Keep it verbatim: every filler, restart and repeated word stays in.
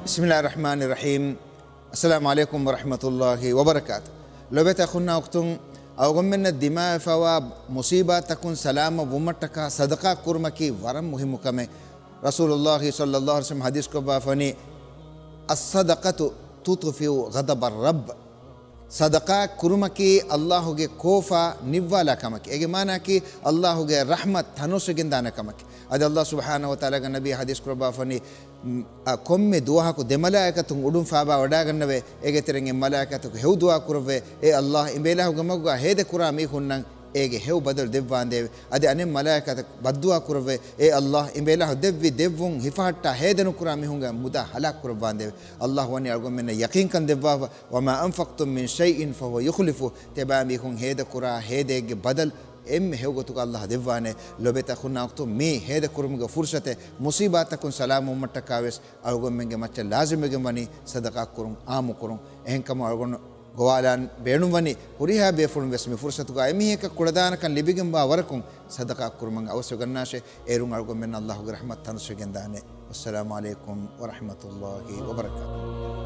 ބިސްމިﷲ ރަޙްމާނި ރަޙީމް. އައްސަލާމު ޢަލައިކުމް ވަރަޙްމަތުﷲ ވަބަރަކާތު. ލޮބުވެތި އަޚުންނާ އުޚްތުން، އަޅުގަނޑުމެންނަށް ދިމާވެފައިވާ މުޞީބާތަކުން ސަލާމަތް ވުމަށްޓަކާ ޞަދަޤާ ކުރުމަކީ ވަރަށް މުހިއްމު ކަމެއް. ރަސޫލުﷲ ޞައްލަﷲ ޢަލައިހި ވަސައްލަމަ ޙަދީޘް ކޮށްފައިވަނީ، "الصدقة تطفئ غضب الرب." ޞަދަޤާ ކުރުމަކީ ﷲ ގެ ކޯފާ ނިއްވާލާ ކަމަކީ. އޭގެ މާނައަކީ ﷲ ގެ ރަޙްމަތް ތަނަވަސްވެގެންދާނެ ކަމަކީ. އަދި ﷲ ސުބްޙާނަހޫ ވަތަޢާލާގެ ނަބީ ޙަދީޘް ކުރައްވާފަނީ، އަ، ކޮންމެ ދުވަހަކު ދެ މަލާއިކަތުން އުޑުން ފާބާ ވަޑާގަންނަވޭ. އޭގެ ތެރެއިން އެއް މަލާއިކަތަކު ހެޔޮ ދުޢާ ކުރައްވޭ، "އޭ ﷲ، އިނބޭލާހުގެ މަގުގަ ހޭދަ ކުރާ މީހުންނަށް އޭގެ ހެޔޮ ބަދަލު ދެއްވާނދޭވެ." އަދި އަނެއް މަލާއިކަތަކު ބައްދުޢާ ކުރައްވޭ، "އޭ ﷲ، އިނބޭލާހު ދެއްވި ދެއްވުން ހިފަހައްޓާ ހޭދަ ނުކުރާ މީހުންގެ މުދާ ހަލާކު ކުރައްވާނދޭވެ." ﷲ ވަނީ އަޅުގަނޑުމެންނަށް ޔަޤީންކަން ދެއްވާފަ، "وما أنفقتم من شيء فهو يخلفه." ތިޔަބައިމީހުން ހޭދަ ކުރާ ހޭދައެއްގެ ބަދަލު އެންމެ ހެޔޮ ގޮތުގަ ﷲ ދެއްވާނެ. ލޮބުވެތި އަޚުންނާ އުޚްތުން، މި ހޭދަ ކުރުމުގެ ފުރުޞަތެއް، މުޞީބާތަކުން ސަލާމަތްވުމަށްޓަކާވެސް އަޅުގަނޑުމެންގެ މައްޗަށް ލާޒިމްވެގެން ވަނީ ޞަދަޤާ ކުރުން، ޢާއްމު ކުރުން. އެހެންކަމުން އަޅުގަނޑު ގޮވާލާން ބޭނުންވަނީ، ހުރިހާ ބޭފުޅުން ވެސް މި ފުރުޞަތުގަ އެމީހަކަށް ކުޅަދާނަކަން ލިބިގެންވާ ވަރަކުން ޞަދަޤާ ކުރުމަށް އަވަސްވެގަންނާށޭ. އޭރުން އަޅުގަނޑުމެންނަށް ﷲ ގެ ރަޙްމަތް ތަނަވަސްވެގެންދާނެ. ވައްސަލާމު ޢަލައިކުމް ވަރަޙްމަތުﷲ ވަބަރަކާތުހު.